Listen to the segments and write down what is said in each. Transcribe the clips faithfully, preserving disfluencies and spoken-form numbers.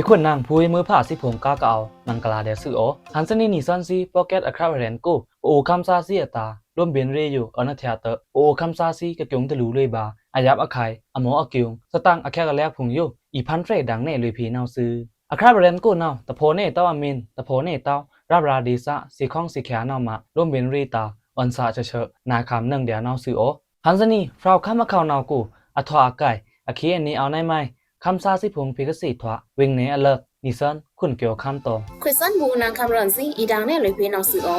ခွန်နင် ဖူဝေးမွိုးဖါသီးဖိုင်ႏ ကားကအဝ်ႏ မဂ်လာႏဒျာႏသွူသြ။ ဟန်ႏသနီ နီသွဉ်းသီး podcast အခြပ် ရဲဉ်ႏကို ပအိုဝ်ႏခမ်းသားသီးအတာႏ လိုမ်းဗဉ်ႏရေꩻယိုအွောန်ႏအထျꩻတွော့ꩻ ပအိုဝ်ႏခမ်းသားသီး ကကျူံႏတလူႏလွေꩻဗာႏ အယပ်ꩻခုဲင်ႏ အမော့အကျူံႏ သတင်ꩻအချက်အလက်ဖိုင်ႏယို အီႏဖန်းဖြယ်ဒင်ႏနယ်လွေꩻဖေႏနဝ်ꩻသွူ။ အခြပ် ရဲဉ်ႏကိုနဝ်ꩻ တဖော့ꩻနယ်တဝ်းအမင်း တဖော့ꩻနယ်တဝ်း ရပ်ꩻရာႏဒေႏသ သေႏခေါင်းသေႏခꩻနဝ်ꩻမꩻ လိုမ်းဗဉ်ႏရေꩻတာႏ အွောန်ႏသꩻချော့ချော့ နာႏခံႏနွောင်ႏဒျာႏနဝ်ꩻသွူ။ ဟန်ႏသနီ ဖြုတ်ခမ်းအခေါင်ႏနဝ်ꩻကို အထွာအကိုင်ႏ အခေအနေ အဝ်ႏနယ်မုဲင် ခမ်းသားသီးဖိုင်ႏဖေႏကသေ့ꩻထွာ ဝေင်နယ်အလတ် နီသွဉ်း ခွန်ကျော်ခမ်းတောင်ႏ ခွန်သွဉ်းဘူ နာႏခံႏရဲဉ်ႏသီး အီႏဒင်ႏနယ်လွေꩻဖေႏနဝ်ꩻသွူ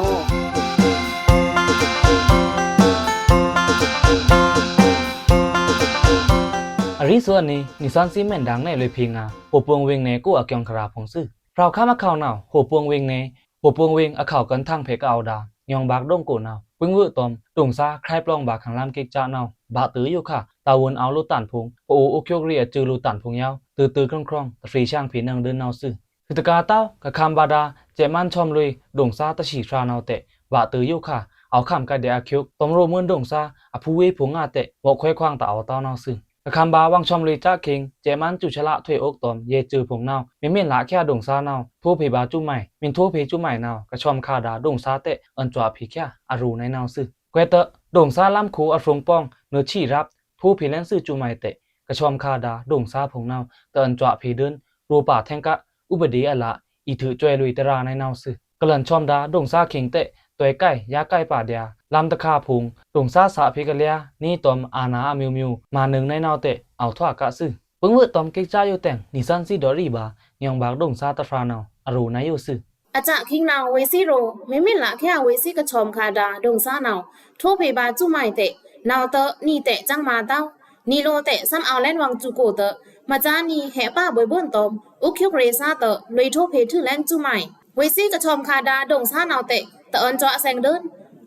။ အရင်းစွိုꩻအနီ နီသွဉ်းသီးမုဲင်ဒင်ႏနယ်လွေꩻဖေႏငါႏ ဟူပ်ပိုင်ႏဝေင်နယ်ကို အကျိုင်ႏခရာဖိုင်ႏသွူ။ ဖြုတ်ခမ်းအခေါင်ႏနဝ်ꩻ ဟူပ်ပိုင်ႏဝေင်နယ် ဟူပ်ပိုင်ႏဝေင် အခေါင်ႏကၢင်းထင်ဖေႏကအဝ်ႏဒၣ် ငွင်ဗက်ဒွင်ကိုနဝ်ꩻ ပိုင်ႏဝွို့ꩻတွမ်ႏ ဒွင်သါခြိုက်ပလောင်ဗာႏ ခံႏလမ်းကိတ်ꩻကျားနဝ်ꩻ ဗာႏတွော့ꩻယိုခါ တာဝန်အဝ်ႏလိုꩻတန်ဖိုင်ႏ ပအိုဝ်ႏအိုးချွတ်ꩻရေꩻအစူးလိုꩻတန်ဖိုင်ႏယဝ်ႏ တွော့တွော့ချွန်ချွန်ႏ တဖြေႏသျင်ဖြေႏနွောင်ႏဒိုင်းနဝ်ꩻသွူ။ ခွိုတကာႏတဝ်း ကခမ်ဗဒါ စဲ့ꩻမန်းချွမ်လွေꩻ ဒွင်သါတသီႏဖြာနဝ်ꩻတဲ့ ဗာႏတွော့ꩻယိုခါ အဝ်ႏခံႏကဒျာႏအချွတ် တွမ်ႏရိုမွိုင်းဒွင်သါ အဖူဝေးဖိုင်ႏငါႏတဲ့ မော့ꩻခွဲခွင်ႏတအဝ်ႏတဝ်းနဝ်ꩻသွူ။ ကခမ်ဗာ ဝင်ချွမ်လွေꩻစဲ့ꩻခင်ႏ စဲ့ꩻမန်းစူးချလထွေးအိုက်တွမ်ႏ ယဲစွူးဖိုင်ႏနဝ်ꩻ မီမီလꩻခဲဒွင်သါနဝ်ꩻ ထွို့ဖေႏဗာႏစူးမုဲင် မီးထွို့ဖေႏစူးမုဲင်နဝ်ꩻ ကဆွမ်ခါဒါ ဒွင်သါတဲ့ အွောန်ႏစွာဖေႏခဲ အရူꩻနွောင်ႏနဝ်ꩻသွူ။ ခွဲတ ဒွင်သါလမ်းခွေအဖြုံႏပေါင်ႏ နွေꩻသီႏရပ် ထွို့ဖေႏလဲန်သွူစူးမုဲင်တဲ့ ကဆွမ်ခါဒါ ဒွင်သါဖိုင်ႏနဝ်ꩻ တအွောန်ႏစွာဖေႏဒိုင်း ရိုꩻပါထဲင်ႏက ဥပဒေအလ အီႏထွို့စွဲလွေꩻတရာနွောင်ႏနဝ်ꩻသွူ။ ကလန်ဆွမ်ဒါ ဒွင်သါခင်ႏတဲ့ တွဲကိုင်ႏ ယါကိုင်ႏပါဒျာႏ လမ်းတခါဖိုင်ႏ ဒွင်သါသꩻဖေႏကလျာႏ နေတွမ်ႏ အာဏာအမျိုးမျိုး မၤနုင်နွောင်ႏနဝ်ꩻတဲ့ အဝ်ႏထွာကသွူ။ ပိုင်ႏဝွို့ꩻတွမ်ႏကိတ်ꩻကျားယိုတဲင် နီသွဉ်းသီးဒေါ့ꩻရီဗာႏ ငွင်ဗက်ဒွင်သါတဖြာနဝ်ꩻ အရူꩻနွောင်ႏယိုသွူ။ အချက်ခင်ႏနဝ်ꩻ ဝေးသီးရိုꩻ မီမီလꩻခဲဝေးသီးကဆွမ်ခါဒါ ဒွင်သါနဝ်ꩻ ထွို့ဖေႏဗာႏစူးမုဲင်တဲ့ နဝ်ꩻတနီတဲ့စံမါတဝ်း နီလိုတဲ့ သမ်ႏအဝ်ႏလဲန်ဝွင်စူးကိုတဲ့ မကြာနံၤ ဟဲ့ပါဗွေႏဗွုန်တွမ်ႏ အိုးချွတ်ꩻရေꩻသါတဲ့ လွေꩻထွို့ဖေႏထွု့လဲန်စူးမုဲင် ဝေးသီးကဆွမ်ခါဒါ ဒွင်သါနဝ်ꩻတဲ့ တအွောန်ႏစွာသျင်ဒိုင်း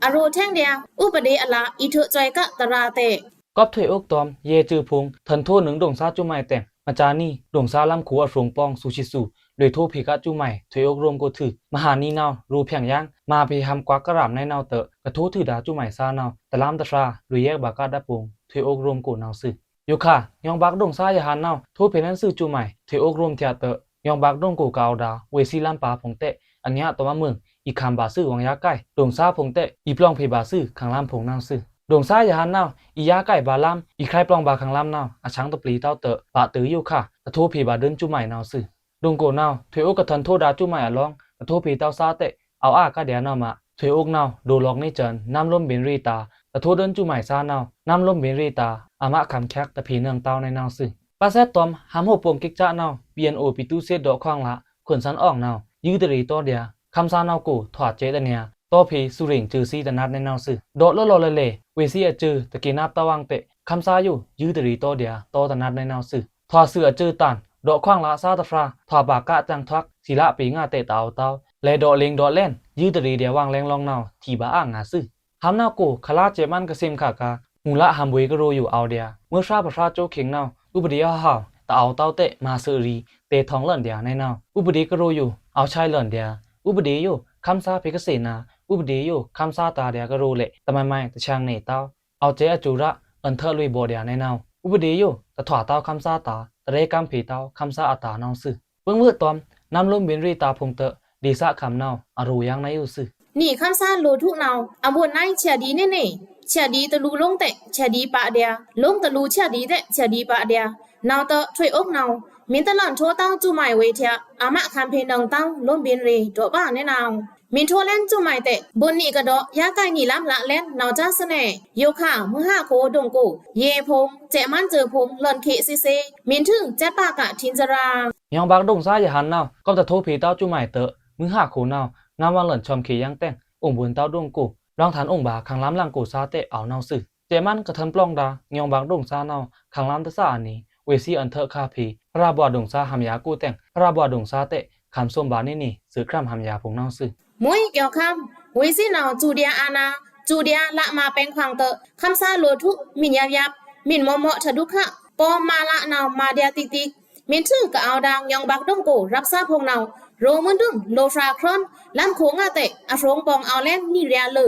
အရူꩻထဲင်ႏဒျာႏ ဥပဒေအလ အီႏထွို့စွဲက တရာတဲ့ ကွပ်ထွေအိုက်တွမ်ႏ ယဲစွူးဖိုင်ႏ ထွုန်ထိုꩻနုင်ဒွင်သါစူးမုဲင်တဲ့ မကြာနံၤ ဒွင်သါလမ်းခွေအဖြုံႏပေါင်ႏ သူႏသီးသူႏ လွေꩻထွို့ဖေႏကစူးမုဲင် ထွေအိုက်ရိုမ်ႏကိုထွု့ မဟာနံၤနဝ်ꩻ ရူꩻဖြင်ႏယင်း မၤဖေႏဟမ်ႏကွာကရမ်ႏနွောင်ႏနဝ်ꩻတဲ့ ကထွို့ထွု့ဒါစူးမုဲင်သါနဝ်ꩻ တလမ်းတဖြာ လွေꩻယဲကဗာႏကဒါဖိုင်ႏ ထွေအိုက်ရိုမ်ႏကိုနဝ်ꩻသွူ။ ယိုခါ ငွင်ဗက်ဒွင်သါယဟန်ႏနဝ်ꩻ ထွို့ဖေႏလဲန်သွူစူးမုဲင် ထွေအိုက်ရိုမ်ႏထျꩻတွော့ꩻ ငွင်ဗက်ဒွင်ကိုကအဝ်ႏဒါ ဝေးသီးလမ်းပါဖိုင်ႏတဲ့ အငါတွမ်ႏအမုင် အီႏခံႏဗာႏသွူဝွင်ယါကိုင်ႏ ဒွင်သါဖိုင်ႏတဲ့ အီႏပလောင်ဖေႏဗာႏသွူ ခံႏလမ်းဖိုင်ႏနဝ်ꩻသွူ။ ဒွင်သါယဟန်ႏနဝ်ꩻ အီႏယါကိုင်ႏဗာႏလမ်း အီႏခြိုက်ပလောင်ဗာႏခံႏလမ်းနဝ်ꩻ အသျင်ႏတပျီတဝ်းတဲ့ ဗာႏတွော့ꩻယိုခါ ကထွို့ဖေႏဗာႏဒိုင်းစူးမုဲင်နဝ်ꩻသွူ။ ဒွင်ကိုနဝ်ꩻ ထွေအိုက်ကထွုန်ထိုꩻဒါစူးမုဲင်အလောင်း ကထွို့ဖေႏတဝ်းသါတဲ့ အဝ်ႏအာကဒျာႏနဝ်ꩻမး ထွေအိုက်နဝ်ꩻ ဒိုလော့ꩻနေစဲန် နမ်းလိုမ်းဗဉ်ႏရေꩻတာႏ ကထွို့ဒိုင်းစူးမုဲင်သါနဝ်ꩻ နမ်းလိုမ်းဗဉ်ႏရေꩻတာႏ အမခမ်ႏချက်တဖြေႏနွောင်ႏတဝ်းနွောင်ႏနဝ်ꩻသွူ။ ပါသက်တွမ်ႏ ဟမ်ႏဟူပ်ပိုင်ႏကိတ်ꩻကျားနဝ်ꩻ ပီအန်အို ပြည်သူ့စစ်ဒေါ့ခွင်ႏလ ခွန်ဆန်းအောင်နဝ်ꩻ ယိုတ်းတရေတောဒျာႏ ခမ်းသားနဝ်ꩻကိုထွာစဲ့ꩻတနျာႏ တောဖေႏသူႏရေင်ႏစွူးသီးတနတ်နွောင်ႏနဝ်ꩻသွူ။ ဒေါ့ꩻလောလောလလဲ ဝေးသီးအစွူး တကေနပ်တဝင်းတဲ့ ခမ်းသားယို ယိုတ်းတရေတောဒျာႏ တောတနတ်နွောင်ႏနဝ်ꩻသွူ။ ထွာသွူးအစွူးတန် ဒေါ့ခွင်ႏလသါတဖြာ ထွာပါကစံထွာ သီးလပေငါတဲ့တအဝ်ႏတဝ်း လဲဒေါ့လိင်ဒေါ့လဲန် ယိုတ်းတရေဒျာႏဝွင်ႏလဲင်လွင်ႏနဝ်ꩻ ထီဗာႏအာငါသွူ။ ဟမ်ႏနဝ်ꩻကို ခလါစဲ့ꩻမန်းကသ့မ်ခါကါ မူလဟန်ႏဗွေႏကရိုယူၤအဝ်ႏဒျာႏ မွိုးဖြားပဖြားစူးခိင်ႏနဝ်ꩻ ဥပဒေအဟဝ် တအဝ်ႏတဝ်းတဲ့ မၤသွူးရီတဲထွင်ႏလန်ဒျာႏနွောင်ႏနဝ်ꩻ ဥပဒေကရိုယူၤ အဝ်ႏဆဲလွန်ဒျာႏ ဥပဒေယို ခမ်းသားဖေႏကသေ့ꩻနာႏ ဥပဒေယို ခမ်းသားတာႏဒျာႏကရိုလဲ့ တမုဲင်မုဲင် တဆင်ꩻနေတဝ်း အဝ်ႏစဲ့ꩻအစွူးရ အွဉ်ႏထွဲလွေꩻဗော့ဒျာႏနွော်နဝ်ꩻ ဥပဒေယို တထွာတဝ်းခမ်းသားတာႏ တရဲကမ်းဖေႏတဝ်း ခမ်းသားအတာႏနဝ်ꩻသွူ။ ပိုင်ႏဝွို့ꩻတွမ်ႏ နမ်းလိုမ်းဗဉ်ႏရေꩻတာႏဖိုင်ႏတဲ့ ဒေႏသခမ်ႏနဝ်ꩻ အရူꩻယင်းနွောင်ႏယိုသွူ။ နီၶမ်းသား လိုထုနဝ်ꩻ အဝုန်နွောင်ႏ ဆျာဒီးနေနေ ဆျာဒီးတလူႏလိုင်းတဲ့ ဆျာဒီးပါဒျာႏ လိုင်းတလူႏဆျာဒီးတဲ့ ဆျာဒီးပါဒျာႏ နဝ်ꩻတဲ့ ထွေအိုက်နဝ်ꩻ မီတလန်ထိုတဝ်း စူးမုဲင်ဝေႏထျာ အမခမ်ႏဖေႏနွောင်ႏတဝ်း လိုမ်းဗဉ်ႏရေꩻ ဒေါ့ပါနွောင်ႏနဝ်ꩻ မီထိုလၢန်စူးမုဲင်တဲ့ ဘိုန်နီကဒီး ယါကိုင်ႏနီလမ်းလလဲန် နဝ်ꩻစါသနဲ ယိုခါ မွိုးဟါခိုဒွင်ကို ယဲဖိုင်ႏ စဲ့ꩻမန်းစွူးဖိုင်ႏ လန်ခေတ်သေ့သေ့ မီထွူစဲ့ꩻပါကထိန်စရာ ငွင်ဗက်ဒွင်သါယဟန်ႏနဝ်ꩻ ကွပ်တထိုဖေႏတဝ်းစူးမုဲင်တဲ့ မွိုးဟါခိုနဝ်ꩻ ငမ်းဝွင်ႏလန်ဆွမ်ခေတ်ယင်းတဲ့ အိုင်ဗွိုန်ႏတဝ်းဒွင်ကို လွင်ႏထန်ႏအိုင်ဗာႏ ခံႏလမ်းလင်ကိုသါတဲ့ အဝ်ႏနဝ်ꩻသွူ။ စဲ့ꩻမန်းကထွုန်ႏပလောင်ႏဒါ ငွင်ဗက်ဒွင်သါနဝ်ꩻ ခံႏလမ်းတသၣ်အနီ ဝေးသီးအွဉ်ႏထွဲခါဖေႏ ဖြရာဘွားဒွင်သါဟမ်ႏယၤကိုတဲ့ ဖြရာဘွားဒွင်သါတဲ့ ခံႏသွမ်ဗာႏနေနေ သွူးခြမ်းဟမ်ႏယၤဖိုင်ႏနဝ်ꩻသွူ။ မွိုးယိုခမ်ႏ ဝေးသီးနဝ်ꩻ စူးဒျာႏအာဏာ စူးဒျာႏလမၤပဲင်ခွင်ႏတဲ့ ခမ်းသားလိုထု မီယပ်ယပ် မီမောမောထဒုခ ပောမလနဝ်ꩻ မၤဒျာႏတိတိ မီထွူကအဝ်ႏဒါ ငွင်ဗက်ဒွင်ကို ရပ်သါဖိုင်ႏနဝ်ꩻ ရိုမိုၼ်ဒွင် လိုဖြာခြွဉ် လမ်းခိုင်ႏငါတဲ့ အဖြုံႏပေါင်ႏ အဝ်ႏလဲန်နီရျာႏလေ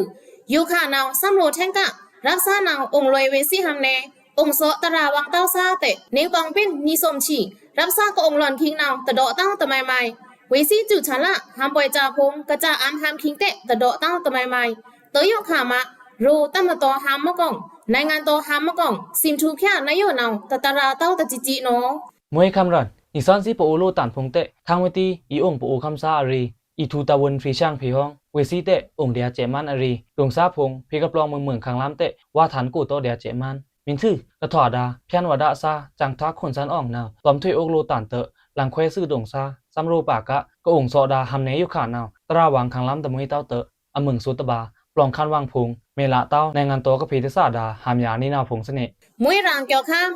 ယိုခါနဝ်ꩻ သမ်ႏလိုထဲင်ႏက ရပ်သါနဝ်ꩻ အိုင်လွေဝေးသီးဟမ်ႏနဲ အောင်သော့တရာဝင်တောက်စားတဲ့ နေပေါင်ပင်နီစုံချီ ရပ်စားကအုံလွန်ခိင်းနောင် တဒေါ်တောင်းတမိုင်မိုင် ဝေစီကျူချလာ ဟမ်ပွိုင်ကြာဖုံ ကကြာအမ်ဟမ်ခိင်းတဲ့ တဒေါ်တောင်းတမိုင်မိုင် တယိုခါမ ရိုတပ်မတော်ဟမ်မကောင် နိုင်ငံတော်ဟမ်မကောင် စင်ထူဖြာနယိုနောင် တတရာတောင်းတကျီကျီနော မွေးခမ်းရွန် နီစွမ်းစည်းပအိုလိုတန်ဖုံတဲ့ ခမ်းဝေးတီ အီအိုင်ပအိုခမ်းစားအရေ အီထူတဝွန်ဖရီရှန်ဖီဟွန် ဝေစီတဲ့ အိုင်ဒျာကျဲမန်းအရေ ဒိုင်စားဖုံ ဖီကပလောင်မွေးမွေးခမ်းလမ်းတဲ့ ဝါထန်ကိုတော့ဒျာကျဲမန်း မင်းသူ ကထွာဒါ ဖြန်ဝဒါအစား ကျန်ထွာခွန်စန်းအောင်နောင် တွမ်ထွေအိုကလိုတန်တဲ့ လန်ခွဲစုဒိုင်စား စမ်းရိုးပါက ကအိုင်သော့ဒါဟမ်နေယိုခါနောင် တရာဝင်ခမ်းလမ်းတမွေးတောက်တဲ့ အမုင်ဆိုတဘာ ပလောင်ခမ်းဝင်ဖုံ မေလတောင်း နိုင်ငံတော်ကဖေးတဆဒါ ဟမ်ယာနီနောင်ဖုံစနေ မွေးရန်ကျော်ခမ်း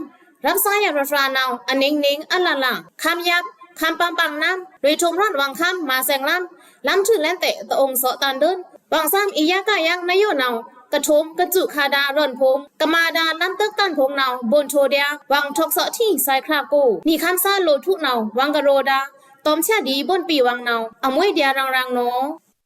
ရပ်စားရရဖရာနောင် အနင်းနင်းအလလ ခမ်းယပ် ခမ်းပမ်ပမ်နမ် လွေထုံရွန်ဝင်ခမ်း မဆဲင်လမ်း လမ်းထုလက်တဲ့ တအိုင်သော့တန်ဒွန် ဝင်စမ်းအီယကယင်နယိုနောင် ကထုံကကျူခါဒါရွန်ဖုံ ကမဒါလမ်းတစ်တန်ဖုံနောင် ဘွန်ထိုဒျာ ဝင်ထောက်သော့ထီဆိုင်ခရာကို နီခမ်းစားလိုထုနောင် ဝင်ကရိုဒါ တွမ်ချာဒီဘွန်ပီဝင်နောင် အမွေးဒျာရန်ရန်နော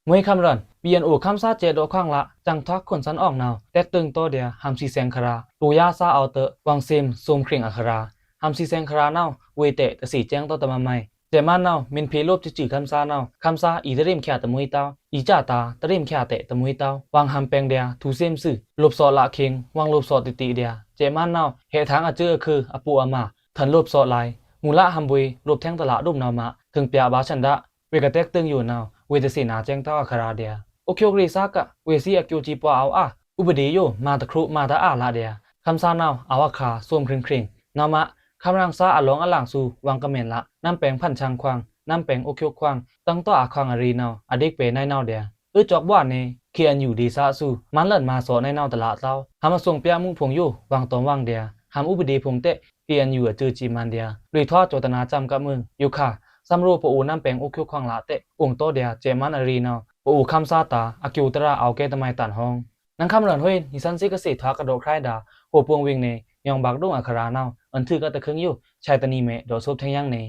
မွေးခမ်းရွန် ပီအန်အိုခမ်းစားကျဲဒေါ်ခွင်လ ကျန်ထွာခွန်စန်းအောင်နောင် တဲတုံတော့ဒျာ ဟမ်စီစဲင်ခရာ လူယါစားအောက်တဲ့ ဝင်စင်စုံခရင်အခရာ ဟမ်စီစဲင်ခရာနောင် ဝေးတဲ့ တစီကျဲင်တော့တမမိုင် ကျဲမန်းနောင် မင်းဖီလပ်ကျူကျူခမ်းစားနောင် ခမ်းစားအီတရင်ဖြာတမွေးတောက် အီကျတာတရင်ဖြာတဲ့တမွေးတောက် ဝင်ဟမ်ပင်ဒျာ ထူစင်စု လပ်သော့လခိင်း ဝင်လပ်သော့တီတီဒျာ ကျဲမန်းနောင် ဟဲထင်အကျိုးအခုအပူအမ ထန်လပ်သော့လိုက် မူလဟမ်ဝေး လပ်ထင်တလဒုံနောင်မ ထိုင်ပြဘါဆန်ဒါ ဝေးကတဲတုံယိုနောင် ဝေးတစီနာကျဲင်တော့အခရာဒျာ အိုကျိုးရေစားက ဝေးစီအကျိုးကျီပွားအောက်အာ ဥပဒေယို မတခရုမတအာလဒျာ ခမ်းစားနောင် အောက်အခါ စုံခရင်ခရင် နောင်မ ခမ်းရန်စားအလောင်းအလန်စု ဝင်ကမဲင်လ နမ်ပင်ဖန်ချန်ခွင် နမ်ပင်အိုကျိုးခွင် တန်တော့အခင်အရေနောင် အဒိတ်ပဲနိုင်နောင်ဒျာ အိုကျိုးဘွားနေ KNU ဒေသစု မန်လန်မသော့နိုင်နောင်တလတော့ ဟမ်အစုံပြမှုဖုံယို ဝင်တွမ်ဝင်ဒျာ ဟမ်ဥပဒေဖုံတဲ့ KNU အကျိုးကျီမန်ဒျာ လွေထွာကျော်တနာကျမ်ကမွင် ယိုခါ စမ်းရိုးပအိုနမ်ပင်အိုကျိုးခွင်လတဲ့ အိုင်တော့ဒျာ ကျဲမန်းအရေနောင် ပအိုခမ်းစားတာ အကျိုးတရာအောက်ကဲတမိုင်တန်ဟွန် နင်ခမ်းရွန်ဟွေး နီစွမ်းစည်းကစီထွာကဒေါ်ခရိုင်ဒါ ဟိုပုံဝင်နေ ညောင်ဘတ်ဒုံအခရာနောင် အန်ထုကတခင်းယို ဆိုင်တနီမဲ ဒေါ်ဆုပ်ထင်းယင်းနေ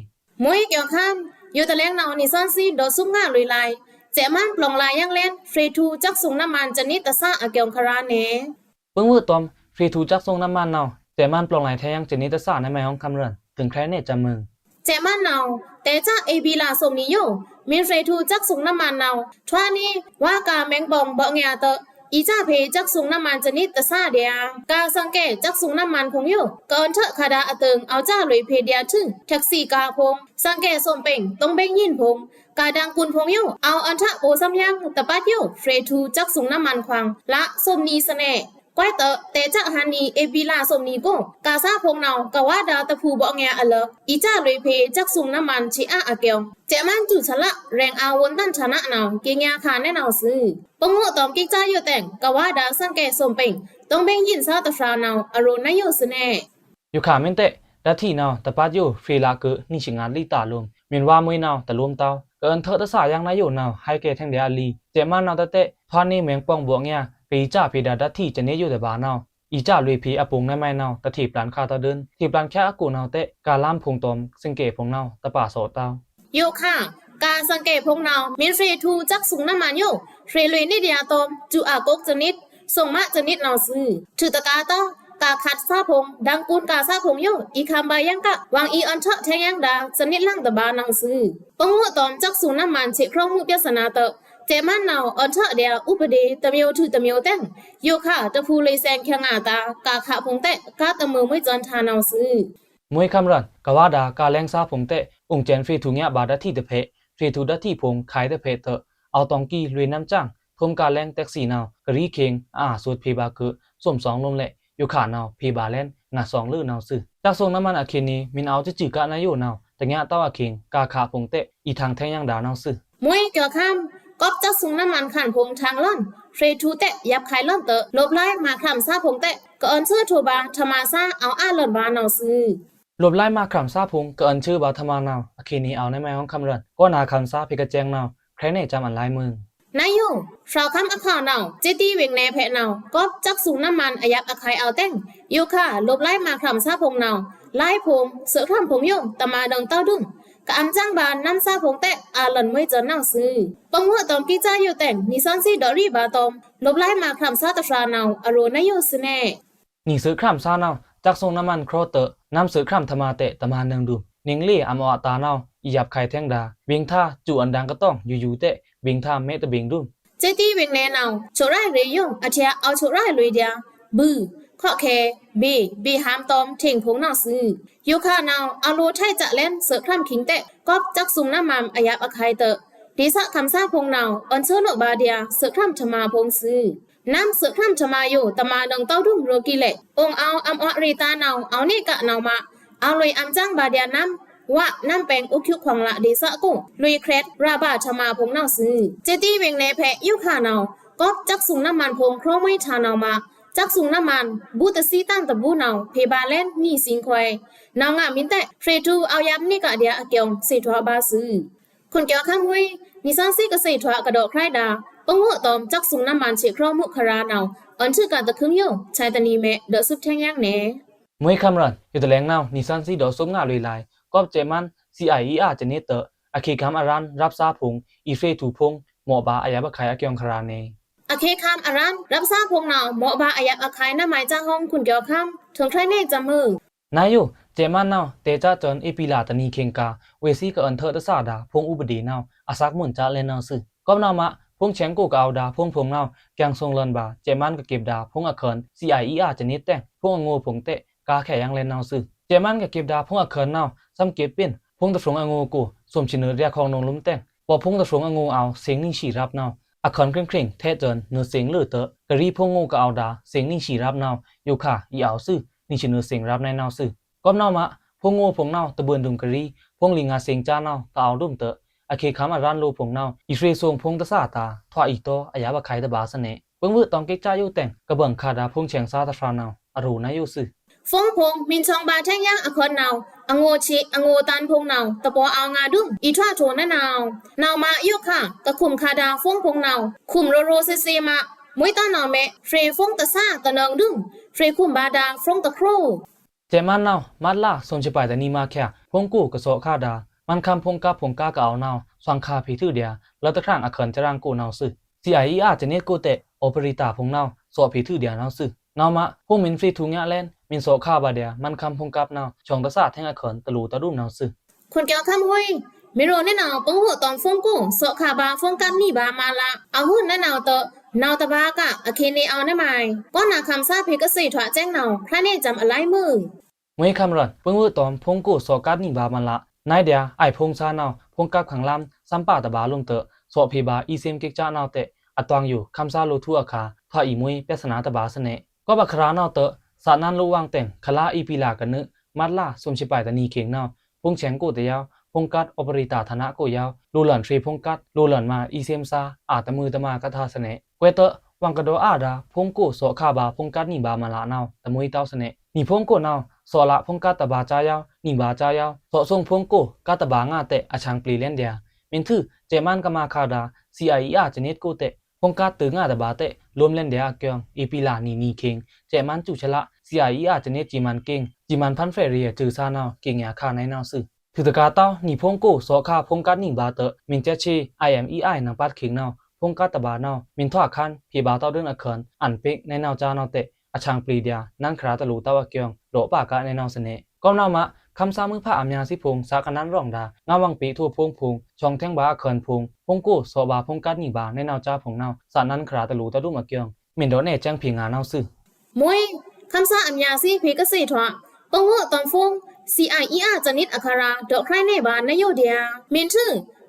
မွေးကျော်ခမ်း ယိုတလဲင်နောင် နီစွမ်းစည်း ဒေါ်ဆုပ်ငါလွေလိုက် ကျဲမန်းပလောင်လာယင်လဲင် ဖြေထူချက်စုံနမန်ကျနစ်တဆအကျော်ခရာနေ ပင်းဝွေတွမ် ဖြေထူချက်စုံနမန်နောင် ကျဲမန်းပလောင်လာထင်းယင်းကျနစ်တဆ နမိုင်ဟွန်ခမ်းရွန် ထိုင်ခရိုင်နေကျမွင် ကျဲမန်းနောင် တဲချက်ဧပြီလစုံနံယို မင်းဖြေထူချက်စုံနမန်နောင် ထွာနီ ဝါကာမဲင်ပောင်ဘွားငျာတဲ့ အီချက်ဖြေချက်စုံနမန်ကျနစ်တဆဒျာ ကားစံကဲချက်စုံနမန်ဖုံယို ကအွန်ထက်ခါဒါအတုံ အောက်ချက်လွေဖြေဒျာထု ထက်ဆီကားဖုံ စံကဲစုံပင် တုံးပင်ယိုင်ဖုံ ကားဒင်ကွုန်ဖုံယို အောက်အွန်ထက်ပိုစံယင် တပတ်ယို ဖြေထူချက်စုံနမန်ခွင် လစုံနံစနဲ ကွဲးတဲ့ တဲချက်ဟန်နံ ဧပြီလစုံနံကို ကားစားဖုံနောင် ကဝါဒါတဖူဘွားငျာအလ အီချက်လွေဖြေချက်စုံနမန်ချီအာအကျော် ကျဲမန်းကျူချက်လ ရဲင်အာဝွန်တန်ချနာနောင် ကင်းညာခါနဲနောင်စု ပင်းဝွေတွမ်ကိကျာယိုတဲင် ကဝါဒါစံကဲစုံပင် တုံးပင်ယိုင်စားတဖရာနောင် အရိုနယိုစနဲ ယိုခါမင်းတဲ့ ဓာတ်ထီနောင် တပတ်ယို ဖြေလကဵု နံရှငါလီတာလုံး မင်းဝါမွေးနောင် တလုံးတောက် ကအွန်ထက်တဆယင်နယိုနောင် ဟဲကဲထင်းဒျာအလီ ကျဲမန်းနောင်တတဲ့ ထွာနီမဲင်ပောင်ဘွားငျာ ကအီချက်ဖြေဒါဓာတ်ထီကျနစ်ယိုတဘါနောင် အီချက်လွေဖြေအပုင်နမိုင်နောင် တထေပျန်ခါတဒုံ ထေပျန်ခါအကူနောင်တဲ့ ကားလမ်းဖုံတွမ် စံကဲဖုံနောင် တပါသော့တောက် ယိုခါ ကားစံကဲဖုံနောင် မင်းဖြေထူချက်စုံနမန်ယို ဖြေလွေနစ်ဒျာတွမ် ကျူအကုတ်ကျနစ် စုံမကျနစ်နောင်စု ထုတကားတောက် ကားခတ်စားဖုံ ဒင်ကွုန်ကားစားဖုံယို အီခမ်းဘါယင်က ဝင်အီအွန်ထက်ထင်းယင်ဒါ ကျနစ်လင်တဘါနောင်စု ပင်းဝွေတွမ်ချက်စုံနမန်ချီခရုံမှုပြဿနာတဲ့ ကျဲမန်းနောင် အွန်ထက်ဒျာ ဥပဒေတမျိုးထုတမျိုးတဲင် ယိုခါ တဖူလွေစဲင်ခံငါတာ ကားခါဖုံတဲ့ ကားတမျိုးမျိုးကျန်ထါနောင်စု မွေးခမ်းရွန် ကဝါဒါ ကားလဲင်စားဖုံတဲ့ အိုင်ကျဲဖြေထူငျာဘါဓာတ်ထီတဖဲ ဖြေထူဓာတ်ထီဖုံ ခိုင်တဖဲတဲ့ အောက်တွင်ကီလွေနမ်ကျင် ထုံးကားလဲင်တက္ကစီနောင် ကရီခင်း အာအသွတ်ဖြေဘါကဵု စုံဆောင်လုံးလဲ ယိုခါနောင် ဖြေဘါလဲင် ငါဆောင်လဵုနောင်စု ချက်စုံနမန်အခေနီ မင်းအောက်ကျူကနယိုနောင် တငျာတောက်အခေ ကားခါဖုံတဲ့ အီထင်ထင်းယင်ဒါနောင်စု မွေးကျော်ခမ်း ကပ်ချက်စုံနမန်ခန်ဖုံထင်လွန် ဖြေထူတဲ့ ယပ်ခိုင်လွန်တဲ့ လပ်လိုက်မခရမ်စားဖုံတဲ့ ကအွန်ဆူထူဘါ ထမစား အောက်အာလွန်ဘါနောင်စု လပ်လိုက်မခရမ်စားဖုံ ကအွန်ဆူဘါထမနောင် အခေနီအောက်နမိုင်ဟွန်ခမ်းရွန် ကီုနာခမ်းစားဖဲကကျဲင်နောင် ခရဲနဲကျမ်အလိုက်မွင် နယို ဖြောက်ခမ်းအခါနောင် ကျိတီဝင်နေဖဲနောင် ကပ်ချက်စုံနမန်အယပ်အခိုင်အောက်တဲင် ယိုခါ လပ်လိုက်မခရမ်စားဖုံနောင် လိုက်ဖုံ သွက်ခရမ်ဖုံယို တမဒုံတောက်ဒုံ ကအမ်ကျင်ဘါနမ်စားဖုံတဲ့ အာလွန်မွေးကျန်နောင်စု ပင်းဝွေတွမ်ကိကျာယိုတဲင် နီစွမ်းစည်းဒီရီဘါတွမ် လပ်လိုက်မခရမ်စားတဖရာနောင် အရိုနယိုစနဲ နီသွက်ခရမ်စားနောင် စက်စုံနမန်ခရော့ꩻတွို့ꩻ နမ်းသိုဝ်ꩻခြံသမားတဲ့ တမန်နုံဒုံ နင်းလေအံႏအွတ်တာႏနဝ်ꩻ အယပ်ꩻခုဲင်ႏထဲင်ႏဒါႏ ဗိင်ႏထါႏ စူꩻအွဉ်ႏဒင်ႏကတောင် ယူႏယူႏတဲ့ ဗိင်ႏထါႏမဲတဗိင်ႏဒုံ စက်တီးဝေင်ႏနယ်နဝ်ꩻ ချို့ꩻရိုက်ꩻရေꩻယိုင်ꩻ အထျꩻအဝ်ချို့ꩻရိုက်ꩻလွေꩻဒျာႏ ဗိုဝ်ꩻ ခော့ꩻခဲꩻ ဗေꩻ ဗေꩻဟံႏတွမ်ႏ ထေင်ႏဖုံႏနဝ်ꩻသွူ။ ယိုခါႏနဝ်ꩻ အလိုꩻထိုက်ꩻစက်ꩻလဲန်း သိုဝ်ꩻခြံသခင်တဲ့ ကောပ်စက်စုံနမန်အယပ်ꩻအခုဲင်ႏတွို့ꩻ ဒေႏသꩻꩻခမ်းသားဖုံႏနဝ်ꩻ အွဉ်ႏသိုဝ်ꩻနုာ့ꩻဗာႏဒျာႏ သိုဝ်ꩻခြံသမားဖုံႏသွူ။ နမ်းသိုဝ်ꩻခြံသမားယို တမန်နုံတောက်ဒုံရိုꩻကီးလဲ့ အိုင်ႏအဝ်ႏအံႏအွတ်ရေꩻတာႏနဝ်ꩻ အဝ်ႏနေကꩻနဝ်ꩻမး အဝ်ႏလွေꩻအံႏစန်းဗာႏဒျာႏနမ်း ဝꩻ နမ်းပဲင်ႏ အိုက်ခုခွင်ꩻလꩻ ဒေႏသꩻꩻကို လွေꩻခြဲး ရာꩻဗာႏထမားဖုံႏနဝ်ꩻသွူ။ စက်တီးဝေင်ႏနယ်ဖက် ယိုခါႏနဝ်ꩻ ကောပ်စက်စုံနမန်ဖုံႏ ခြောက်မိုင်ꩻတာႏနဝ်ꩻမး စက်စုံနမန် ဘူးတဆံတန်တဘူးနဝ်ꩻ ဖေႏဗာႏလဲန်း နီသွဉ်းခွဲ နဝ်ꩻငါမီးတဲ့ ဖြေꩻထူꩻအဝ်ႏယပ်ꩻနေကꩻဒျာႏအကျိုင် သေထွာႏဗာႏသွူ။ ခွန်ကျော်ခမ်းႏ နီသွဉ်းသီးကသေထွာႏကဒေါ့ꩻခြဲးဒါႏ ပင်းဝွို့ꩻတွမ်ႏ စက်စုံနမန်သေခြောက်မိုင်ꩻခရာနဝ်ꩻ အွဉ်ႏထွူကတခုံယို ဆာတနီမဲ ဒေါ့ꩻသူပ်းထဲင်ႏယင်းနေ။ မွေးခမ်းရန် ယိုတလဲင်ႏနဝ်ꩻ နီသွဉ်းသီးဒေါ့ꩻသူပ်းငါလွေꩻလံ ကောပ်စက်မန်း သီးအိုင်ႏအီးအာႏစနစ်တွို့ꩻ အခုဲင်ႏခမ်းအရန်း ရပ်စားဖုံႏ အီႏဖြေꩻထူꩻဖုံႏ မော့ꩻဗာႏအယပ်ꩻအခုဲင်ႏအကျိုင်ခြရာနေ။ အခုဲင်ႏခမ်းအရန်း ရပ်စားဖုံႏနဝ်ꩻ မော့ꩻဗာႏအယပ်ꩻအခုဲင်ႏနမန်ꩻကြားဟောင်း ခွန်ကျော်ခမ်း ထိုင်ခြဲးနေꩻစံꩻမိုဝ်း နဝ်ꩻယို စက်မန်းနဝ်ꩻ တဲꩻကြားစွဉ် ဧပြီလတနံၤခင်းကာ ဝေ့ꩻသွီးကအွဉ်ႏထွူတသာဒါႏ ဖုံႏဥပဒေနဝ်ꩻ အသျꩻမုန်ꩻကြားလဲန်းနဝ်ꩻသွူ။ ကောပ်နဝ်ꩻမး ဖုံႏဆဲင်ကိုကအိုဒါႏ ဖုံႏဖုံႏနဝ်ꩻ ကျင်ꩻသူင်ႏလွဉ်ဗာႏ စက်မန်းကကေပ်ဒါႏ ဖုံႏအခုဲင်ႏ သီးအိုင်ႏအီးအာႏစနစ်တဲ့ ဖုံႏအငိုꩻဖုံႏတဲ့ ကားခဲယင်းလဲန်းနဝ်ꩻသွူ။ စက်မန်းကကေပ်ဒါႏ ဖုံႏအခုဲင်ႏနဝ်ꩻ သမ်ꩻကေပ်ပင်း ဖုံႏတဖြုံႏအငိုꩻကို သူမ်ႏဆီနုတ်ꩻဒျာႏခေါင်နုံꩻလုမ်းတဲ့ ပော့ꩻဖုံႏတဖြုံႏအငိုꩻအဝ်ႏ သင်ꩻနီဆံရပ်နဝ်ꩻ အခုဲင်ႏခြင်ꩻခြင်ꩻထဲစွဉ် နုတ်ꩻသင်ꩻလွေꩻတွို့ꩻ ကရီဖုံႏငိုꩻကအိုဒါႏ သင်ꩻနီဆံရပ်နဝ်ꩻ ယိုခါႏအီꩻအဝ်ႏသွူ နီဆံနုတ်ꩻသင်ꩻရပ်နဝ်ꩻသွူ။ ကောပ်နဝ်ꩻမး ဖုံႏငိုꩻဖုံႏနဝ်ꩻ တဗိုန်ဒုံကရီ ဖုံႏလီငါသင်ꩻကြားနဝ်ꩻ တအိုဒါႏတွို့ꩻ အခုဲင်ႏခမ်းအရန်းလိုꩻဖုံႏနဝ်ꩻ အီႏဖြေꩻသူင်ႏဖုံႏတသာဒါႏ ထွာအီႏတောအယပ်ꩻအခုဲင်ႏတဗာႏသွူ။ ပင်းဝွို့ꩻတွမ်ႏကိတ်ꩻကျားယိုတဲ့ ကဗွင်ꩻခါဒါႏ ဖုံႏဆဲင်သားသဖြုံႏနဝ်ꩻ အရိုꩻနဝ်ꩻယိုသွူ။ ဖုံႏဖုံႏ မီးသွင်ဗာႏထဲင်ႏယင်းအခုဲင်ႏနဝ်ꩻ အငိုꩻဆီ အငိုꩻတန်ဖုံႏနဝ်ꩻ တပော့ꩻအဝ်ႏငါဒုံ အီႏထွာထိုꩻနဝ်ꩻ နဝ်ꩻမးယိုခါႏ ကခုမ်ꩻခါဒါႏ ဖုံႏဖုံႏနဝ်ꩻ ခုမ်ႏရိုꩻရိုꩻသေသေမး မွေးတန်နဝ်ꩻမဲ ဖြေꩻဖုံႏတသာဒါႏ တနုံဒုံ ဖြေꩻခုမ်ႏဗာႏဒါႏ ဖုံႏတခြောက် စက်မန်းနဝ်ꩻ မတ်လ သူမ်ႏဆီပၢင်တနံၤမခါ ဖုံႏကိုꩻကသော့ခါဒါႏ မန်းခမ်းဖုံႏကပ်ဖုံႏကားကအဝ်ႏနဝ်ꩻ သွင်ꩻခါꩻဖေႏထွူဒျာႏ လတ်ꩻတခြင်ꩻအခုဲင်ႏခြရာင်ꩻကိုနဝ်ꩻသွူ။ သီးအိုင်ႏအီးအာႏစနစ်ကိုတဲ့ အော်ပရေတာႏဖုံႏနဝ်ꩻ သော့ꩻဖေႏထွူဒျာႏနဝ်ꩻသွူ။ နဝ်ꩻမး ဖုံႏမီးဖြေꩻထွူညါလဲန်း မီးသော့ꩻခါႏဗာႏဒျာႏ မန်းခမ်းဖုံႏကပ်နဝ်ꩻ သွင်ꩻတသာဒါႏထဲင်ႏအခုဲင်ႏ တလူႏတဒုံနဝ်ꩻသွူ။ ခွန်ကျော်ခမ်းႏ မီးရိုꩻနဝ်ꩻ ပင်းဝွို့ꩻတွမ်ႏဖုံႏကိုꩻ သော့ꩻခါႏဗာႏ ဖုံႏကပ်နီဗာႏမလာ အဂု᩻နဝ်ꩻတွို့ꩻ နဝ်ꩻတဗာႏက အခုဲင်ႏနေအဝ်ႏနမန် ကောနဝ်ꩻခမ်းသားဖေႏကသေထွာႏစဲင်နဝ်ꩻ ခြဲးနေꩻစံꩻအလါမိုဝ်း မွေးခမ်းရန် ပင်းဝွို့ꩻတွမ်ႏဖုံႏကိုꩻသော့ꩻကပ်နီဗာႏမလာ နဝ်ꩻဒျာႏအိုင်ဖုံႏသားနဝ်ꩻ ဖုံႏကပ်ခမ်းလမ်း သမ်ပါတဗာႏလိုမ်တွို့ꩻ သော့ꩻဖေႏဗာႏ အီႏသင်ꩻကိတ်ꩻကျားနဝ်ꩻတဲ့ အတွင်ꩻယို ခမ်းသားလိုꩻထွူအခါ ထွာအီႏမွေး ပြဿနာတဗာႏသွူ။ ကောပ်အခြရာနဝ်ꩻတွို့ꩻ သနာ်လိုဝ်ဝွင်ꩻတဲ့င် ခလါ ဧပြီလကနု မတ်လ သူမ်ႏဆီပၢင်တနံၤခင်းနဝ်ꩻ ဖုံႏဆဲင်ကိုတယဝ်ꩻ ဖုံႏကပ်အော်ပရေတာႏဌာနကိုယဝ်ꩻ လိုꩻလွဉ်ဖြေꩻဖုံႏကပ် လိုꩻလွဉ်မး အီႏသင်ꩻသား အတမွိုးတမားကပ်သွူသွူ။ ကွဲးတွို့ꩻ ဝွင်ꩻကဒေါအါဒါႏ ဖုံႏကိုꩻသော့ꩻခါႏဗာႏ ဖုံႏကပ်နီဗာႏမလာနဝ်ꩻ တမွေးတဝ်းသွူ။ နီဖုံႏကိုꩻနဝ်ꩻ သော့ꩻလꩻဖုံႏကပ်တဗာႏစ᩻ယဝ်ꩻ နီဗာႏစ᩻ယဝ်ꩻ သော့ꩻသူင်ꩻဖုံႏကိုꩻ ကပ်တဗာႏငါတဲ့ အချံပျေလဲန်းဒျာႏ မီးထွူ စက်မန်းကမာခါဒါႏ သီးအိုင်ႏအီးအာႏစနစ်ကိုတဲ့ ဖုံႏကပ်တိုင်ငါတဗာႏတဲ့ လိုမ်းလဲန်းဒျာႏအကျိုင် ဧပြီလနံၤနံၤခင်း စက်မန်းစူချလ သီးအိုင်ႏအီးအာႏစနစ် စီမံကိန်း စီမံဖန်ဖြဲရေႏအစူသွူနဝ်ꩻ ကြေညာခါနဲနဝ်ꩻသွူ။ ထွူတကာတဝ်း နီဖုံႏကိုꩻသော့ꩻခါႏ ဖုံႏကပ်နီဗာႏတွို့ꩻ မီးစက်ချေ အိုင်ႏအီးအာႏနံပါတ်ခင်နဝ်ꩻ ဖုံႏကပ်တဗာႏနဝ်ꩻ မီးထွာခမ်း ဖေႏဗာႏတဝ်းဒိုင်အခုဲင်ႏ အန်ပ့ကနဲနဝ်ꩻစၢနဝ်တဲ့ အချံပျေဒျာႏ နန်းခြရာတလူႏတဝ်းအကျိုင် ဒေါ့ꩻပါကနဲနဝ်ꩻသွူ။ ကောပ်နဝ်ꩻမး ခမ်းသားမွိုးဖါအမြာꩻသီးဖိုင်ႏ သကနန်းရောင်ဒါႏ ငါးဝွင်ပေထိုးဖုံႏဖုံႏ သွင်ထဲင်ႏဗာႏအခုဲင်ႏဖုံႏ ဖုံႏကိုꩻသော့ꩻဗာႏဖုံႏကပ်နီဗာႏနဲနဝ်ꩻစၢဖုံႏနဝ်ꩻ သနာ်ခြရာတလူႏတဒုံအကျိုင် မီးဒေါနဲကျဲင်ဖေႏငါနဝ်ꩻသွူ။ မွေး ခမ်းသားအမြာꩻသီးဖေႏကသေထွာႏ ပင်းဝွို့ꩻတွမ်ႏဖုံႏ သီးအိုင်ႏအီးအာႏစနစ်အခရာ ဒေါ့ꩻခြဲးနေဗာႏနဝ်ꩻယိုဒျာႏ မီးထွူ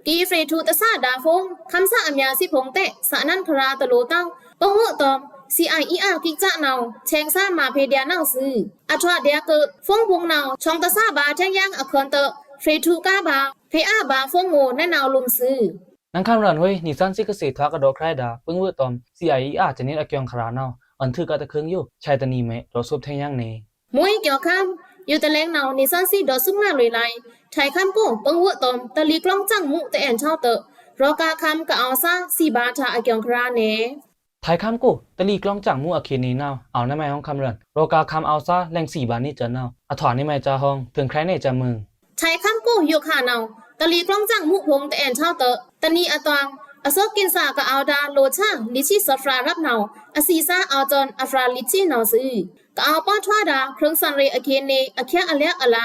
ကီဖြေꩻထွူတသာဒါႏဖုံႏ ခမ်းသားအမြာꩻသီးဖိုင်ႏတဲ့ သနာ်ခြရာတလူႏတဝ်း ပင်းဝွို့ꩻတွမ်ႏ သီးအိုင်ႏအီးအာႏကိတ်ꩻကျားနဝ်ꩻ ဆဲင်သားမးဖေႏဒျာႏနဝ်ꩻသွူ။ အထွာဒျာႏကု ဖုံႏဖုံႏနဝ်ꩻ သွင်တသာဒါႏဗာႏထဲင်ႏယင်းအခုဲင်ႏတွို့ ဖြေꩻထွူကားဗာႏ ဖေႏအာဗာႏဖုံႏငိုꩻနဲနဝ်ꩻလိုမ်သွူ။ နင်ႏခမ်းရန်ꩻဟွေး နီသွဉ်းသီးကသေထွာႏကဒေါ့ꩻခြဲးဒါႏ ပင်းဝွို့ꩻတွမ်ႏ သီးအိုင်ႏအီးအာႏစနစ်အကျိုင်ခြရာနဝ်ꩻ အွဉ်ႏထွူကတခုံယို ဆာတနီမဲ ဒေါ့ꩻသူပ်းထဲင်ႏယင်းနေ။ မွေးကျော်ခမ်း ယိုတလဲင်ႏနဝ်ꩻ နီသွဉ်းသီးဒေါ့ꩻသူပ်းငါလွေꩻလံ ထွဲင်ႏခမ်းကို ပင်းဝွို့ꩻတွမ်ႏ တလီꩻကျွင်းစံꩻမူးတအဲ᩻ထွဲတွို့ ရောႏဂါႏခမ်းကအဝ်ႏသား သီးဗာႏတာႏအကျိုင်ခြရာနေ။ ထွဲင်ႏခမ်းကို တလီꩻကျွင်းစံꩻမူးအခေတ်နေနဝ်ꩻ အဝ်ႏနဲမဲဟွံခမ်းရန်ꩻ ရောႏဂါႏခမ်းအဝ်ႏသား လဲင်သီးဗာႏနေစဲနဝ်ꩻ အထွာနဲမဲစၢဟွံ ထိုင်ခြဲးနေစဲမိုဝ်း ထွဲင်ႏခမ်းကိုယိုခါနဝ်ꩻ တလီꩻကျွင်းစံꩻမူးဖုံႏတအဲꩻထွဲတွို့ တနံၤအတွင် အစုပ်းကင်ဆာကအဝ်ဒါ လိုႏဆာ လီႏဆံသွတ်ဖြာႏနဝ်ꩻ အသီႏသား အဝ်ႏစွန် အဖြာႏလီႏဆံနဝ်ꩻသွူ။ ကအဝ်ႏပော့ထွားဒါ ခြိုင်သန်ရေ အခေနေ အချက်အလျက်အလ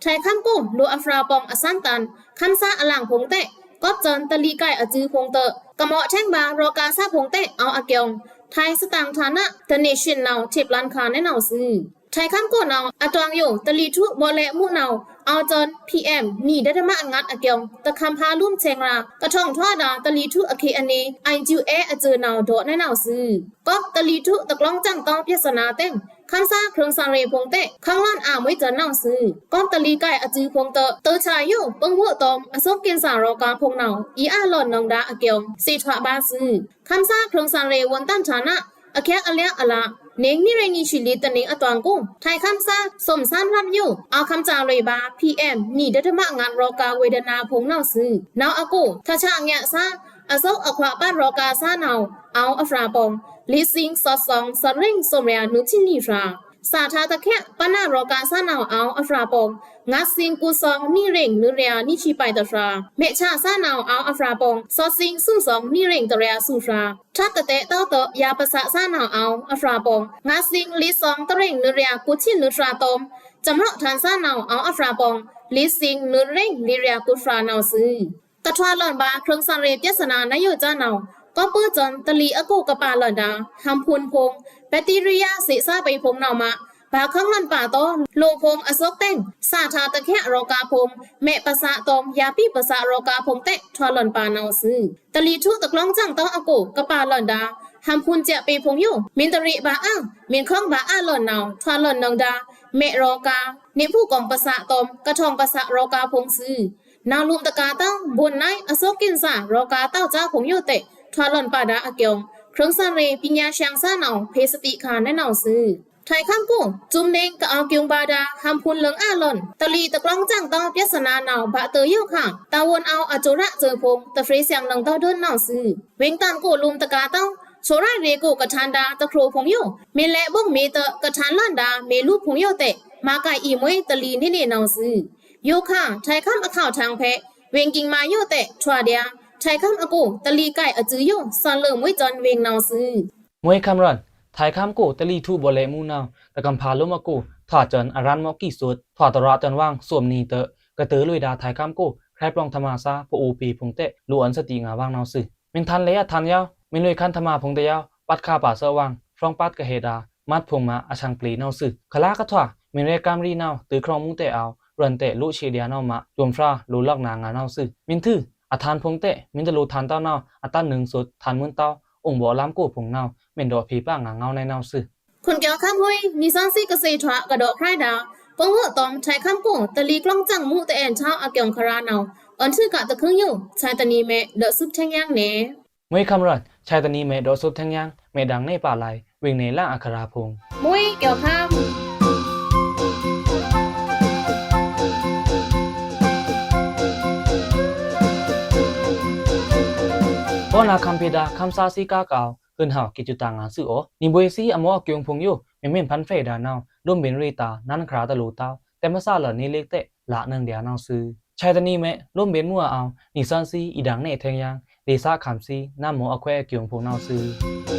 ထွဲင်ႏကို လိုႏအဖြာႏပွင်အသန်ႏတန်ႏ ခမ်းသားအလင်ႏဖုံႏတဲ့ ကော့ꩻစွန်ႏတလီးကိုင်ႏအသွူႏဖုံႏတဲ့ ကမော့ꩻထဲင်ႏဗာႏ ရောႏဂါႏသားႏဖုံႏတဲ့ အဝ်ႏအကျုံႏ ထွဲင်ႏသတင်ꩻဌာန The Nationနဝ်ꩻ ထေပ်လန်ႏခါႏနဲနဝ်ꩻသွူ။ ထွဲင်ႏခမ်းကိုနဝ်ꩻ အတွင်ႏယို တလီးထူႏဗော့လဲ့မူးနဝ်ꩻ အဝ်ႏစွန် PM နီဒသမငတ်အကျုံႏ တခမ်းဖာႏလွံႏဆဲင်ႏရာႏ ကထောင်ႏထွားဒါ တလီးထူႏအခေအနေ အိုင်ႏစုအဲအသွူနဝ်ꩻ ဒေါ့ꩻနဲနဝ်ꩻသွူ။ ကော့ꩻတလီးထူႏ တကျီုင်းစံုင်တောင်းပြဿနာတဲ့ ခမ်းသားခြိုင်သန်ရေဖုံႏတဲ့ ခီုင်လွန်အာႏမွေးစွန်ႏနဝ်ꩻသွူ။ ကော့ꩻတလီးကိုင်ႏအသွူႏဖုံႏတဲ့ တဝ်းဆာယို ပိုံႏဝွော့တောမ်ႏ အစုပ်းကင်ဆာရောႏဂါႏဖုံႏနဝ်ꩻ အီအာလွန်ႏနုင်ဒါအကျုံႏ သေထွာဘါသွူ။ ခမ်းသားခြိုင်သန်ရေဝွန်ႏတန်ꩻဌာန အချက်အလျက်အလ နေုင်နွေရေနံရှံလီတနင်ႏအတွင်ႏကို ထွဲင်ႏခမ်းသား သွမ်သန်ႏရွတ်ယို အဝ်ႏခမ်းသားရေဗာႏ PM နီဒသမငတ်ရောႏဂါႏဝေဒနာႏဖုံႏနဝ်ꩻသွူ။ နဝ်ꩻအကို ထွဲင်ႏဆာငျားသား အစုပ်းအခွာပါတ်ရောႏဂါႏသားနဝ်ꩻ အဝ်ႏအဖြာႏပွင် လီႏသင်ႏသွတ်သွင်ႏသွတ်ရင်းသွမ်ရာႏနွံဆံနွံဖြာႏ သꩻထာႏတချက်ပနာရောႏဂါႏသားနဝ်ꩻ အဝ်ႏအဖြာႏပွင် ငါးသင်ႏကိုသွင်ႏနွံရင်းနွံရာႏနွံဆံပိုင်ႏတဖြာႏ မဲ့ꩻဆာသားနဝ်ꩻ အဝ်ႏအဖြာႏပွင် သွတ်သင်ႏသွင်ႏသွင်ႏနွံရင်းတရာႏသွူဖြာႏ ထပ်တတဲတောက်တဲ့ ယါပစာသားနဝ်ꩻ အဝ်ႏအဖြာႏပွင် ငါးသင်ႏလီသွင်ႏတရင်းနွံရာႏကိုဆံနွံဖြာႏတွမ်ႏ စံရော့ꩻထန်သားနဝ်ꩻ အဝ်ႏအဖြာႏပွင် လီသွင်ႏနွံရင်းလီရာႏကိုဖြာႏနဝ်ꩻသွူ။ ကထွာလွန်ဗာႏ ခြိုင်သန်ရေပြဿနာနယိုတ်ꩻသားနဝ်ꩻ ကော့ꩻပိုစွန်ႏတလီးအကိုကပါလွန်ဒါ ဟန်ႏဖုံႏဖုံႏ ဘက်တီရီးယားသေသားဗိုက်ဖုံႏနဝ်ꩻမ ဗာႏခီုင်လွန်ပါတော့ လိုꩻဖုံႏအစုပ်းတဲ့ သꩻထာႏတချက်ရောႏဂါႏဖုံႏ မဲ့ꩻပစာတွမ်ႏ ယါပီပစာရောႏဂါႏဖုံႏတဲ့ ထွာလွန်ပါနဝ်ꩻသွူ။ တလီးထူႏတကျီုင်းစံုင်တောင်းအကို ကပါလွန်ဒါ ဟန်ႏဖုံႏစဲ့ပေဖုံႏယို မီတရီဗာႏအာ မီခွင်ဗာႏအာလွန်နဝ်ꩻ ထွာလွန်နုင်ဒါ မဲ့ꩻရောႏဂါႏ နေဖူးကွင်ပစာတွမ်ႏ ကထောင်ပစာရောႏဂါႏဖုံႏသွူ။ နဝ်ꩻလုမ်ꩻတကာတောင်း ဗွန်ႏနဲင် အစုပ်းကင်ဆာရောႏဂါႏတောက်သားဖုံႏယိုတဲ့ ထွာလွန်ပါဒါအကျုံႏ ခြိုင်သန်ရေပညာရှင်သားနဝ်ꩻ ဖေႏသတိခါႏနဲနဝ်ꩻသွူ။ ထွဲင်ႏခမ်းကို စုမ်ꩻနေင်ꩻကအဝ်ႏကျုံႏဗာႏဒါ ဟန်ႏဖုံႏလွင်အာလွန် တလီးတကျီုင်းစံုင်တောင်းပြဿနာနဝ်ꩻ ဗာႏတေယိုခါ တာဝန်အဝ်ႏအစိုရꩻသွူဖုံႏ တဖြေးသျံနုင်တောက်ဒိုင်းနဝ်ꩻသွူ။ ဝိုင်ႏတန်ႏကိုလုမ်ꩻတကာတောင်း သိုရꩻရေကိုကထာန်ဒါတခြိုဖုံႏယို မီလဲ့ဗုံးမေးတဲ့ ကထာန်လွန်ဒါမေးလုဖုံႏယိုတဲ့ မꩻကိုင်အီႏမွေးတလီးနေနေနဝ်ꩻသွူ။ ယိုခါ ထွဲင်ႏခမ်းအခေါက်ထင်ဖဲ ဝိုင်ႏကျိင်ꩻမာယိုတဲ့ ထွာႏဒျာႏ ထွဲင်ႏခမ်းအကို တလီးကိုင်ႏအသွူယို သွန်ꩻလိူဝ်ꩻမွေးစွန်ႏဝိုင်ႏနဝ်ꩻသွူ။ မွေးခမ်းရွန် ထွဲင်ႏခမ်းကို တလီးထူႏဗော့လဲ့မူးနဝ်ꩻ တကမ်ႏဖာႏလွံႏအကို ထွာႏစွန်ႏအရန်ႏမော့ꩻကီꩻသွတ် ထွာႏတရာꩻစွန်ႏဝင်ꩻသွမ်ꩻနီတဲ့ ကတိူဝ်လွေꩻဒါထွဲင်ႏခမ်းကို ခြဲပလောင်ႏထမာသား ပအိုပေဖုံႏတဲ့ လိုꩻအွဉ်ႏသတိငါႏဝင်ꩻနဝ်ꩻသွူ။ မီးထန်ႏလဲ့ꩻအထန်ႏယဝ်ꩻ မီးလွေꩻခမ်းထမာဖုံႏတယဝ်ꩻ ပတ်ခါပါသၢဝင်ꩻ ဖြောင်းပတ်ကဟဲဒါ မတ်ဖုံႏမꩻအသင်ႏပျေနဝ်ꩻသွူ။ ခꩻလါကထွာ မီးရဲကမ်ရီနဝ်ꩻ တိုဝ်းခြောင်ꩻမူးတဲ့အဝ်ႏ ရွန်တဲ့လိုꩻရှေ့ဒျာႏနဝ်ꩻမꩻ တွမ်ဖြာႏလိုꩻလွော်ꩻနာႏငါႏနဝ်ꩻသွူ။ မီးထွူ အထန်ႏဖုံႏတဲ့ မီးတလိုꩻထန်ႏတဝ်ꩻနဝ်ꩻ အတန်ႏနုင်သွတ် ထန်ႏမွဉ်တဝ်း အိုင်ဗော့လမ်းကိုဖုံႏနဝ်ꩻ မီးဒေါ့ꩻဖေႏပါငါႏငဝ်းနဲနဝ်ꩻသွူ။ ခွန်ကျော်ခမ်းဟွေး နီသွဉ်းသီးကသ့ထွာ ကဒေါ့ꩻဖြဲဒါ ပူင်းဝွော့တောမ်ႏထွဲင်ႏခမ်းကို တလီးကျီုင်းစံုင်မူးတဲ့အဲန်ႏထောင်းအကျုံႏခရာနဝ်ꩻ အွဉ်ႏထွူကတခုံးယို ဆာတနံၤမဲ ဒေါ့ꩻသွူပ်းထဲင်ႏယင်းနဲ မွေးခမ်းရွန် ဆာတနံၤမဲ ဒေါ့ꩻသွူပ်းထဲင်ႏယင်း မဲဒင်ႏနဲပါလါ ဝိုင်ႏနယ်လအခရာဖုံႏ မွေးကျော်ခမ်း ပောနာခမ်းဖေဒါ ခမ်းသားသီးကားကဝ် ဟိုင်ဟဝ် ကီးကျူတာငါသွူအော နီဗွေသီးအမော့အကျုံႏဖုံႏယို မီးမီးဖန်ဖြဲဒါနဝ်ꩻ လိုမ်းဗဉ်ႏရေတာႏ နန်းခရာတလိုꩻတဝ်း တဲမဆာလီု နေလီကတဲ့လါနုင်ဒျာႏနဝ်ꩻသွူ။ ဆာတနံၤမဲ လိုမ်းဗဉ်ႏမူးအဝ်ႏ နီသွဉ်းသီးအီဒင်ႏနဲထဲင်ႏယင်း ဒေႏသးခမ်းသီး နမ်းမော့အခွဲအကျုံႏဖုံႏနဝ်ꩻသွူ။